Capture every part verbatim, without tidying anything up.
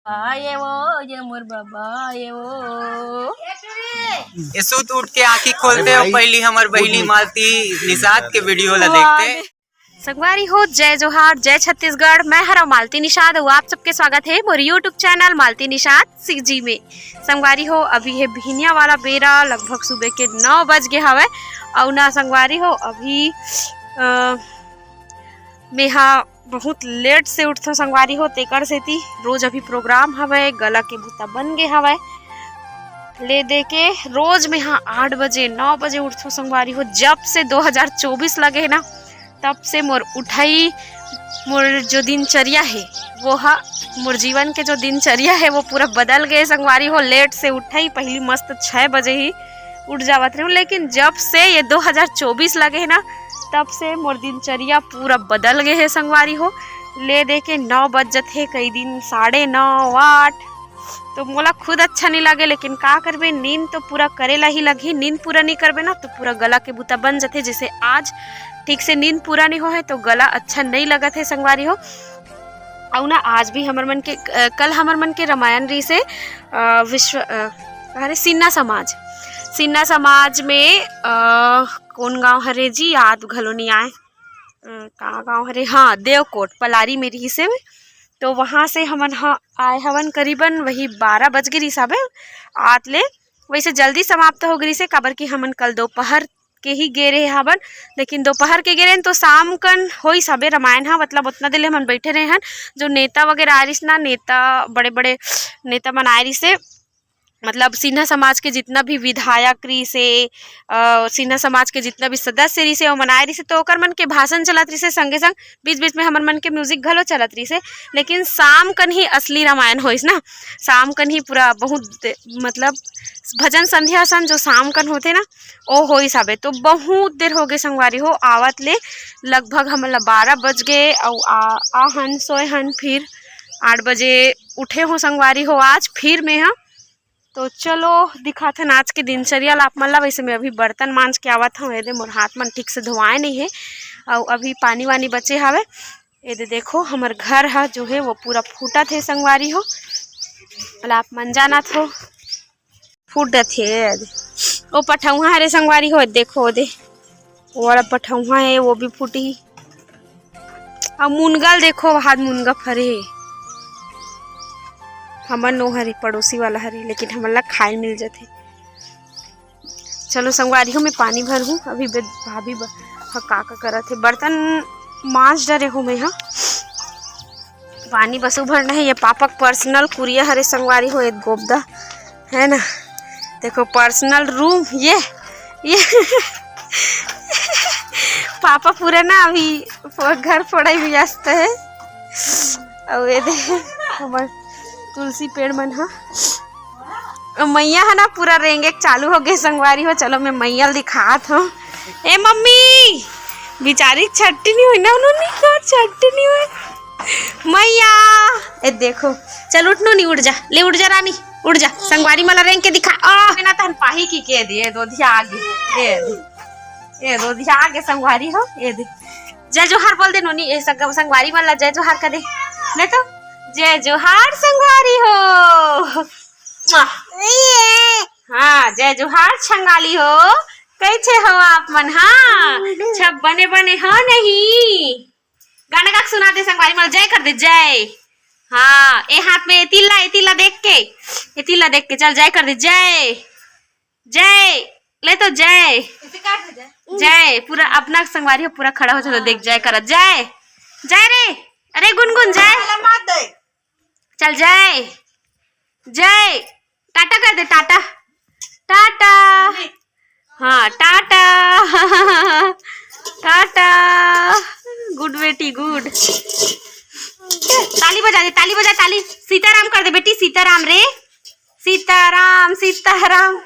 आए वो, ये मोर बाबा आए वो। ये सुत उठ के आंखी खोलते हो, पहली हमर बहिनी मालती निषाद के वीडियो ला देखते। संगवारी हो, जय जोहार, जय छत्तीसगढ़। मैं हरा मालती निषाद अउ आप सबके स्वागत है मोर YouTube channel Malti Nishad six G में। संगवारी हो, अभी है बिहनिया वाला बेरा, लगभग सुबह के नौ बज गे हवय। अउ ना संगवारी हो, अभी अ, मेहा बहुत लेट से उठथों संगवारी हो, तेकर सेती रोज अभी प्रोग्राम हवय, गला के बूता बन गे हवय। ले दे के रोज मेहा आठ बजे, नौ बजे उठथों संगवारी हो। जब से दो हज़ार चौबीस लगे हे ना, तब से मोर उठई, मोर जो दिनचर्या है, वो हा, मोर जीवन के जो दिनचर्या है, वो पूरा बदल गए संगवारी हो। लेट से उठई, पहली मस्त छः बजे ही उठ जावत रहूं, लेकिन जब से ये दो हज़ार चौबीस लगे है ना, तब से मोर दिनचर्या पूरा बदल गए है संगवारी हो। ले दे के नौ बज जथे, कई दिन साढ़े नौ, आठ, तो मोला खुद अच्छा नहीं लगे, लेकिन का करबे, नींद तो पूरा करे ला ही लगही। नींद पूरा नहीं करबे ना, तो पूरा गला के बूता बन जथे। जैसे आज ठीक से नींद पूरा नहीं हो है, तो गला अच्छा नहीं लगत है संगवारी हो। अउ ना, आज भी हमर मन के, अ, कल हमर मन के रामायण रहिसे, अ, विश्व, अ, अरे, सिन्हा समाज, सिन्हा समाज में, अ, कौन गांव हरे जी, याद घलो नहीं आए, अ, का गांव हरे, हाँ, देवकोट पलारी में रहिसे। तो वहाँ से हमन ह आए हवन करीबन वही बारह बज गे रिहिस हवे आत ले। वैसे जल्दी समाप्त हो गे रिहिसे, काबर कि हमन कल दोपहर के ही गे रहे हवन, लेकिन दोपहर के गे रहेन तो शाम कन होइस हवे रामायण हा, मतलब उतना देर ले हमन बैठे रहे हन। जो नेता वगैरह आए रिहिस ना, नेता, बड़े बड़े नेता मन आए रिहिसे, मतलब सिन्हा समाज के जितना भी विधायक रिहिसे, अ, सिन्हा समाज के जितना भी सदस्य रिहिसे, ओमन आए रिहिसे, तो ओकर मन के भाषण चलत रिहिसे, संगे संग बीच बीच में हमर मन के म्यूजिक घलो चलत रिहिसे। लेकिन शाम कन ही असली रामायण होइस ना, शाम कन ही पूरा बहुत दे-, मतलब भजन संध्या असन जो शाम कन होथे ना, ओ होइस हवे। तो बहुत देर हो गे संगवारी हो आवत ले, लगभग हमन ला बारह बज गे, अउ आ, आ हन, सोए हन, फिर आठ बजे उठे हो संगवारी हो आज फिर में हा। तो चलो दिखाथन आज के दिनचर्या ला आप मन ला। वैसे मैं अभी बर्तन मांज के आवत हूँ, एदे मोर हाथ मन ठीक से धोआए नहीं है, अउ अभी पानी वानी बचे हवे। एदे देखो, हमर घर हा जो है वो पूरा फूटत है संगवारी हो, वाला आप मन जानत हो, फूट जाथे। एदे ओ पठौहा हरे संगवारी हो, देखो ओदे, वो वाला पठौहा है, वो भी फूटी। अउ मुनगा ल देखो, वहाद मुनगा फरे हे। हमर नो हरे, पड़ोसी वाला हरे, लेकिन हमन ला खाए मिल जाथे। चलो संगवारी हो, मैं पानी भर हूँ, अभी बे-, भाभी ब-, ह का का करत हे, बर्तन मांज डरे हूँ मैं हा। पानी बस उभरना है, ये पापा के पर्सनल कुरिया हरे संगवारी हो, एक गोबदा है ना, देखो पर्सनल रूम, ये, ये पापा पूरा ना अभी फो-, घर फोड़ाई व्यस्त है। अउ ये दे हमर तुलसी पेड़ मन हा, अउ मैया है ना पूरा रेंगे चालू हो गए संगवारी हो। चलो मैं मैया ल दिखात हूँ। ए मम्मी, बिचारी छट्टी नहीं हुई ना, उन्होंने कहा छट्टी नहीं हुई। मैया, ए देखो, चल उठ नोनी, उठ जा, ले उठ जा रानी, उठ जा, संगवारी मला रेंग के दिखा। आ, बिना तहन पाही की के दे, दो धिया आगे, ए दे, ए दो धिया आगे संगवारी हो, ए दे। जय जोहार बोल दे नोनी, ए संग-, संगवारी मला जय जोहार कर दे, ले तो, जय जोहार संगवारी हो। हाँ, जय जोहार छंगाली हो, कैसे हो आप मन? हाँ, सब बने बने हो नहीं? गाना गा के सुना दे संगवारी मन, जय कर दे, जय। हाँ, ए हाथ में ए तिल्ला, ए तिल्ला देख के, ए तिल्ला देख के, चल जय कर दे, जय, जय, ले तो जय, जय। पूरा अपना संगवारी हो, पूरा खड़ा हो, चलो देख, जय करा, जय, जय रे, अरे गुनगुन जय, चल जय, जय, टाटा कर दे, टाटा, टाटा। हाँ, टाटा। टाटा। गुड बेटी, गुड। ताली बजा दे, ताली बजा, ताली। सीताराम कर दे बेटी, सीताराम रे। सीताराम, सीताराम।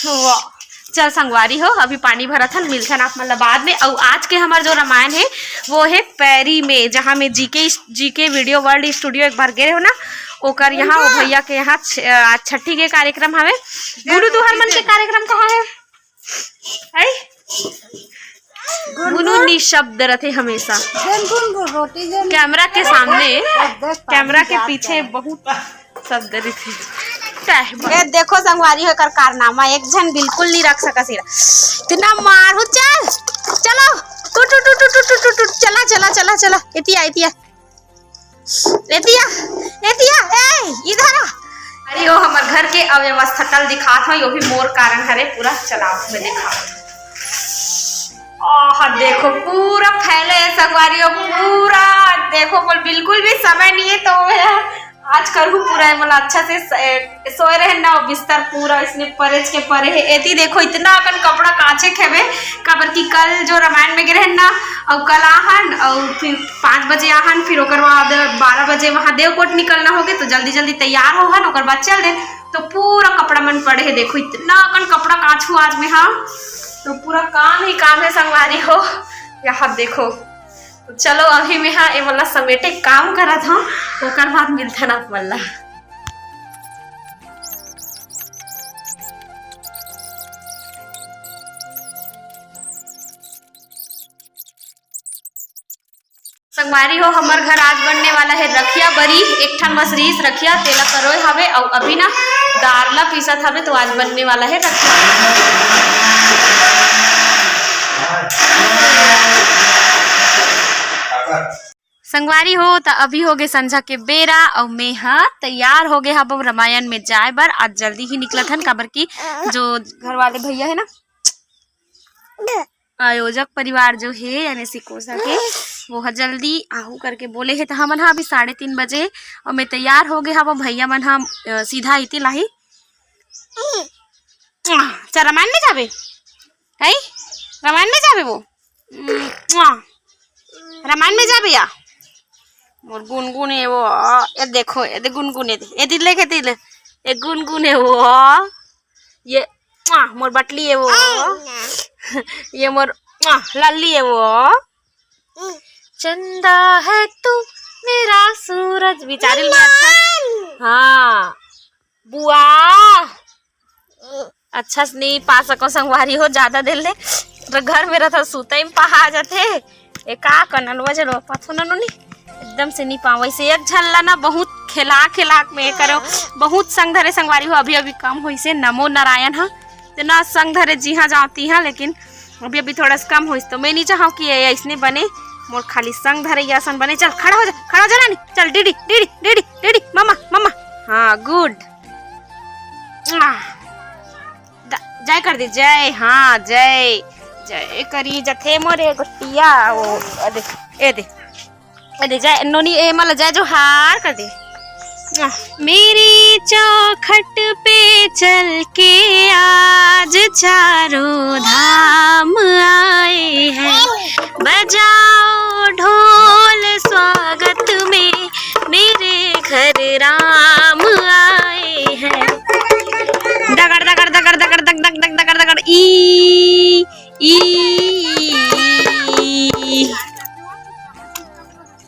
वाह। चल संगवारी हो, अभी पानी भरत हन, मिलथन आप मन ला बाद में। अउ आज के हमर जो रामायण है, वो है पैरी में, जहाँ में जीके, जीके वीडियो वर्ल्ड स्टूडियो एक बार गए हो ना, ओकर यहाँ, वो भैया के यहाँ छ-, आज छठी के कार्यक्रम हवे। गुरु तुहर मन के कार्यक्रम कहाँ है? है? गुनगुन निशब्द रथे हमेशा। गुनगुन रोटी जो कैमरा के सामने, कैमरा के पीछे बहुत शब्द रथे। चाहे ए देखो संगवारी हो एकर कारनामा, एक झन बिल्कुल नहीं रख सका सिरा। इतना मारू, चल, चलो, उठ, उठ, उठ, उठ, उठ, उठ, उठ, चला, चला, चला, चला, एतिया, एतिया। एतिया, एतिया, ए, इधर आ। अरे, वो हमर घर के अव्यवस्था तल दिखात हो, यो भी मोर कारण हरे, पूरा चलाव में दिखावत हो। आह, देखो, पूरा फैले है संगवारी हो, पूरा देखो, बोल, बिल्कुल भी समय नहीं है, तो मैं आज करहूँ पूरा, मतलब, अच्छा से स-, ए, सोए रहे ना, वो बिस्तर पूरा इसने परेज के परे है। एती देखो, इतना अकन कपड़ा कांचे खेबे, काबर कि कल जो रामायण में गे रहन ना, अउ कल आहन, अउ फिर पाँच बजे आहन, फिर ओकर बाद बारह बजे वहाँ देवकोट निकलना होगे, तो जल्दी जल्दी तैयार होहन, ओकर बाद चल देन। तो पूरा कपड़ा मन पड़े है, देखो, इतना अकन कपड़ा कांचू आज में, हाँ, तो पूरा काम ही काम है संगवारी हो। यहाँ देखो, तो चलो, अभी में हाँ, ए वाला समेटे काम करत हूँ, ओकर बाद मिलथन आप मन ला। संगवारी हो, हमर घर आज बनने वाला है रखिया बरी। एक ठन बस रीस रखिया, तेला करोए हवे, अउ अभी ना दार ला पीसत हवे, तो आज बनने वाला है रखिया। संगवारी हो, त अभी होगे संझा के बेरा, अउ मैं ह तैयार होगे हब अब रामायण में जाए बर। आज जल्दी ही निकलत हन, काबर कि जो घर वाले भैया है ना, आयोजक परिवार जो हे, यानी सिकोसा के, वो ह जल्दी आहू करके बोले हे, त हमन ह अभी साढ़े तीन बजे, अउ मैं तैयार होगे हब, भैया मन ह, अ, सीधा इति लाही। चल, रामायण में जाबे? है? रामायण में जाबे वो? रामायण में जाबे या? मोर गुनगुन है वो, ये देखो, ये दे गुनगुन, ये दे, ये दे लेके दे ले। ये गुनगुन है वो, ये, आ, मोर बटली है वो, ये मोर, आ, लल्ली है वो। चंदा है तू मेरा सूरज, बिचारी में अच्छा, हाँ, बुआ, अच्छा से नहीं पा सको संगवारी हो, ज्यादा देर ले र-, घर में रहता, सुतई में पहा जाथे। ए का करन, वजन पथो ननु नी, एकदम से नहीं पावो। ऐसे एक झन ला ना बहुत खेला खेला में करो, बहुत संग धरे संगवारी हो। अभी अभी कम होइसे, नमो नारायण हा, ते ना संग धरे जी हाँ जाती हाँ, लेकिन अभी अभी थोड़ा सा कम होइस, तो मैं नहीं चाहूँ कि ये ऐसने बने, मोर खाली संग धरे असन बने। चल खड़ा हो जा, खड़ा हो जा रानी, चल डीडी डीडी डीडी डीडी, मम्मा मम्मा, हाँ गुड। आह, द-, जय कर दे, जय, हाँ, जय, जय करी जथे मोरे गोटिया, ओ, ए दे, ए दे, ए दे, जय, नोनी, ए मला जय जोहार कर दे। आह, मेरी चौखट पे चल के आज चारों धाम आए हैं, बजाओ ढोल स्वागत में मेरे घर राम आए हैं। दगड़ दगड़ दगड़ दगड़ दग दग दग दगड़ दगड़ ई ई।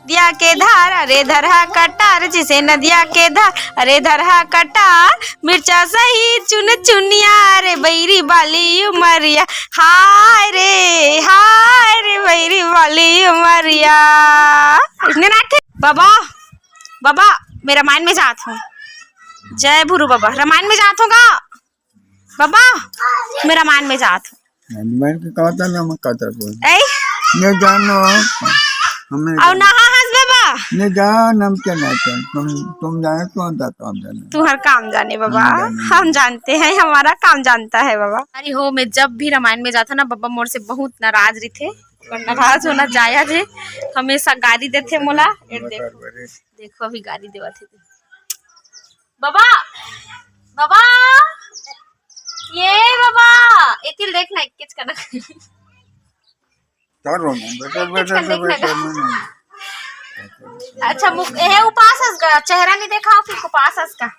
दिया के धार, अरे धरहा कटार, जिसे नदिया के धार, अरे धरहा कटार, मिर्चा सही चुन चुनिया, रे बैरी बाली उमरिया, हाय रे, हाय रे, बैरी बाली उमरिया। इसने ना खे-, बाबा, बाबा, मैं रामायण में जात हूँ। जय भुरू बाबा, रामायण में जात हूँ गा। बाबा, मैं रामायण में जात हूँ। रामायण के कहता ना, मैं कहता कोई। ऐ? नहीं जानो, हमें और ना हंस बाबा। नहीं जान, हम क्या ना जान, तुम, तुम जाने, कौन था काम जाने। तुम्हार काम जाने बाबा, हम जाने। हम जानते हैं, हमारा काम जानता है बाबा। अरे हो, मैं जब भी रामायण में जाता ना, बाबा मोर से बहुत नाराज रहिथे, और नाराज होना जायज है, हमेशा गाली देथे मोला। ये देखो, देखो अभी गाली देवत है। बाबा, बाबा, ये बाबा, एतिल देखना, एक किच करना। क्या रोना? बेटा, एक किच बेटा, करना, बेटा, देखना। नहीं, नहीं। अच्छा, मुख, ए, उपास हस का, चेहरा नहीं देखा, फिर उपास हस का।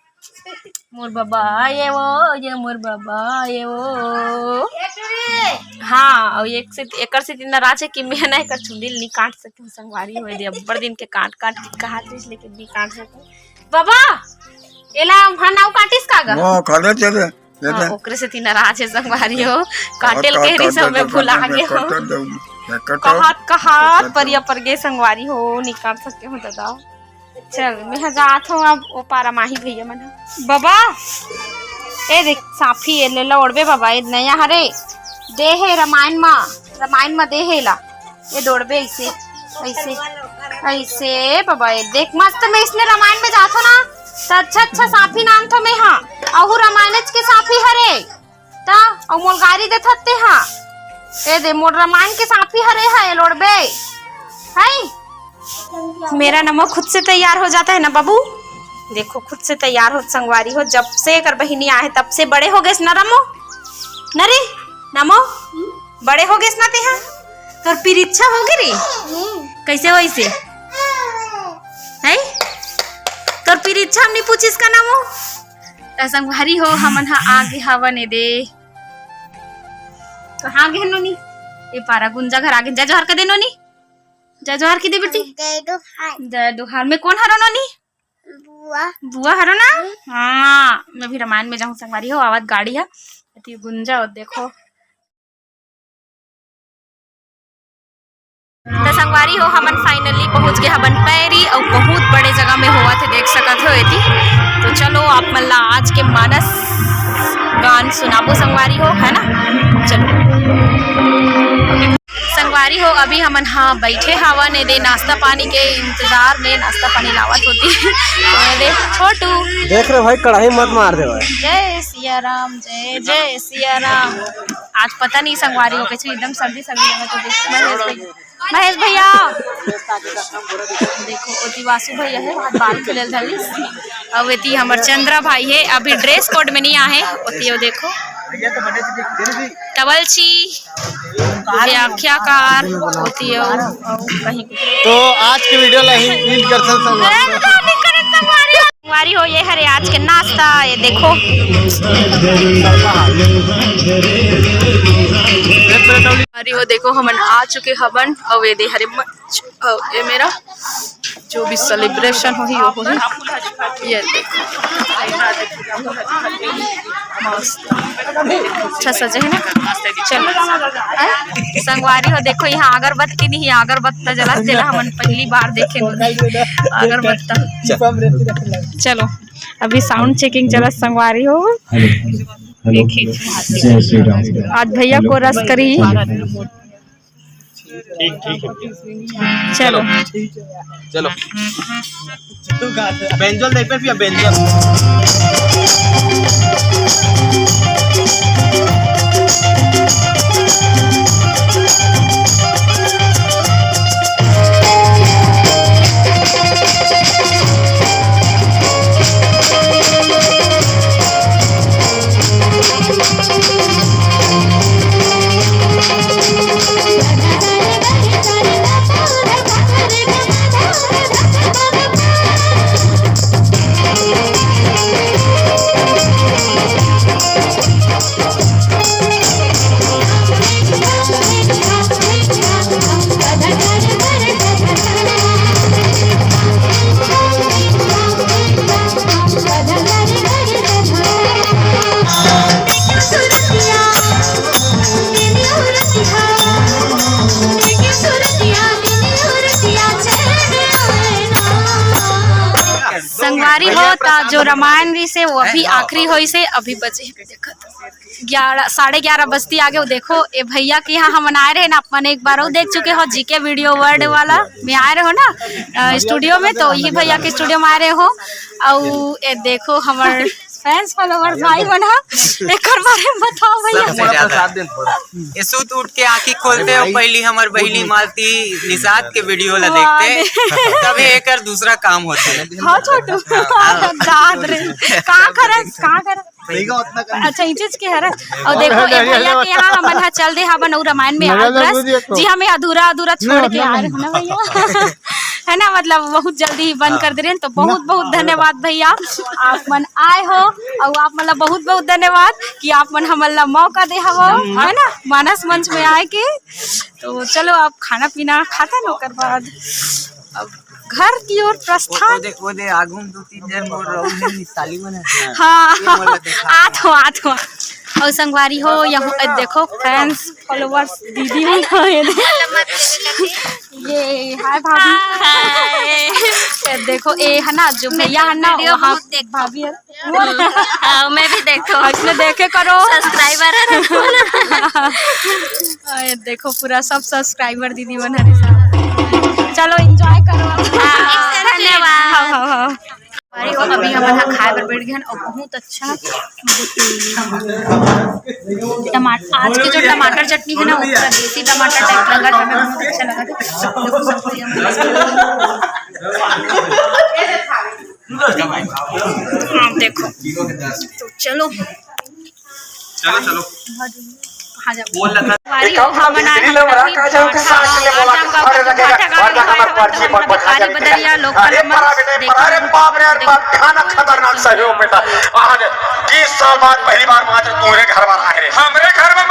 मोर बाबा, ये वो, ये मोर बाबा, ये वो। हाँ, और एक से, एकर से इतना राज है कि मैं ना एकर चुंदी नहीं काट सकती हूँ, संगवारी हो दे, अब्बड़ दिन के काट काट के कहा थी, लेकिन नहीं काट सकती। बाबा, एला हम नाव काटिस का गा? वो खड़े चले। हाँ, ओकरे सेती नाराज हे संगवारी हो। काटे ल कहे रहिस, मैं भुला गे हो। कहत कहत परिया पर गे संगवारी हो, निकाल सके हो दादा। चल, मैं ह जात हूँ अब, ओ पारा माही भैया मन ह। बाबा, ए देख, साफी ए ले ला ओढ़बे बाबा, ए नया हरे, दे हे रामायण मा, रामायण मा दे हे ला, ए डोढ़बे ऐसे, ऐसे, ऐसे बाबा, ए देख मस्त, मैं इसने रामायण में जात हूँ ना, त अच्छा अच्छा साफी नानत हूँ मैं, हाँ, अहू रामायणच के साफी हरे। त अउ मोल गारी देथस ते हा। ए दे, मोर रामायण के साफी हरे हा, ए लोड़बे। हई? मेरा नमो खुद से तैयार हो जाता है ना बाबू। देखो, खुद से तैयार हो संगवारी हो, जब से एकर बहिनी आहे तब से बड़े हो गेस ना रमो। न रे, नमो, बड़े हो गेस ना ते हा। तोर परीक्षा हो गे रे? कैसे होइसे? हई? तोर परीक्षा हम नहीं पूछिस का नमो? त संगवारी हो, हमन ह आगे हवन ए दे। कहाँ गे नोनी? ए पारा गुंजा घर आगे। जय जोहार कहि दे नोनी। जय जोहार कहि दे बेटी। जय जोहार। जय जोहार। में कोन हरो नोनी? बुआ। बुआ हरो ना? हाँ, मैं भी रामायण में जाहूँ संगवारी हो, आवत गाड़ी ह। एती गुंजा हो देखो। त संगवारी हो, हमन finally पहुंच गे हवन पैरी अउ बहुत बड़े जगह में होवत हे, देख सकत हो एती। तो चलो, आप मन ला आज के मानस गान सुनाबो संगवारी हो, है ना? चलो संगवारी हो, अभी हमन हा बैठे हवन ए दे नाश्ता पानी के इंतजार में, नाश्ता पानी लावत होती। तो ए दे छोटू। देख रे भाई, कढ़ाई मत मार दे भाई। जय सिया राम, जय जय सिया राम। आज पता नहीं संगवारी हो कैसे एकदम सर्दी सर्दी लगत हे। महेश भैया, महेश भैया। देखो, ओती वासु भैया हे, बाल खुलल धलिस। अउ एती हमर चंद्रा भाई हे, अभी dress code में नहीं आहे। ओती ओ देखो, तवलची, व्याख्याकार, ओती ओ, अउ कहीं। तो आज के video ला ही end करथन संगवारी। संगवारी हो, ये हरे आज के नाश्ता, ये देखो। संगवारी हो, देखो, हमन आ चुके हवन, अउ ये दे हरे मच-, अउ ये मेरा जो भी celebration होही, वो होही। ये देखो, मस्त, अच्छा सजे हे ना। चलो, हैं? संगवारी हो, देखो, यहाँ अगरबत्ती नहीं हे, अगरबत्ता जला, जेला हमन पहली बार देखे हन। अगरबत्ता। चलो, अभी sound checking चलत संगवारी हो। Hello, hello. जय श्री राम। आज भैया को रस करी। ठीक, ठीक है। चलो। चलो। बेंजल देख पे भैया, बेंजल। संगवारी हो, ता जो रामायण रहिसे, वो अभी आखिरी होइसे, अभी बचे हे, देखत ग्यारह, साढ़े ग्यारह बजती आगे। वो देखो, ए भैया के यहाँ हमन आए रहे ना, अपन एक बार वो देख चुके हो, जीके वीडियो वर्ल्ड वाला में आए रहो ना, अ, स्टूडियो में, तो ये भैया के स्टूडियो में आए रहे हो। अउ ए देखो, हमर fans follower भाई मन ह, एकर बारे में बताओ भैया। सबसे ज्यादा। ये सुत उठ के आँखी खोलते हो, पहली हमर बहिनी मालती निषाद के वीडियो ला देखते, तब एकर दूसरा काम होते। हाँ छोटू, दाद रे, का करस, का करस? अच्छा, ई चीज के हरस। अउ देखो, ए भैया के यहाँ हमन ह चल दे हवन अउ रामायण में आए रहिस। जी, हमें अधूरा अधूरा छोड़ के आ रहे हो ना भैया। है ना, मतलब बहुत जल्दी ही बंद कर दे रहे हैं। तो बहुत बहुत धन्यवाद भैया, आप मन आए हो, अउ आप मन ला बहुत बहुत धन्यवाद कि आप मन हमन ला मौका दे हवो, है ना, मानस मंच में आए के। तो चलो, अब खाना पीना खाता ना, ओकर बाद अब घर की ओर प्रस्थान। वो दे, वो दे, आगू में दो तीन जन मोर रउल हे, मिसाली मन हे। हाँ, ये मोला देखा। आत हो, आत हो। अउ संगवारी हो, यहाँ देखो, fans, followers, दीदी मन हे। ये, हाय भाभी। हाय। ये देखो, ये है ना, जो भैया है ना, video वहाँ बहुत देखते भाभी है। हाँ, मैं भी देखो। इसमें देखे करो। Subscriber है ना। अरे देखो, पूरा सब subscriber दीदी मन हरे सब। चलो, enjoy करो। हाँ, धन्यवाद। हाँ, हाँ, हाँ। अरे वो अभी हमन ह खाए बर बैठ गए हैं और बहुत अच्छा टमाटर, आज के जो टमाटर चटनी है ना, वो पूरा देसी टमाटर type लगा था, हमें बहुत अच्छा लगा था। देखो, सब कोई हम हाँ, देखो। तो चलो। चलो, चलो। कहाँ जाओ? बोल रखा। हमारी वो हम बना रहे हैं, बिजली लमरा का जाओ के साथ ले बोला। अरे रखेगा, वरना हमार पर्ची पर बता दे। बदरिया लोग अरे परा बेटे, परा, अरे बाप रे, अरे बाप, खाना खतरनाक सहयोग बेटा। आज तीस साल बाद पहली बार मात्र तुम्हारे घर वाला है रे। हमरे घर में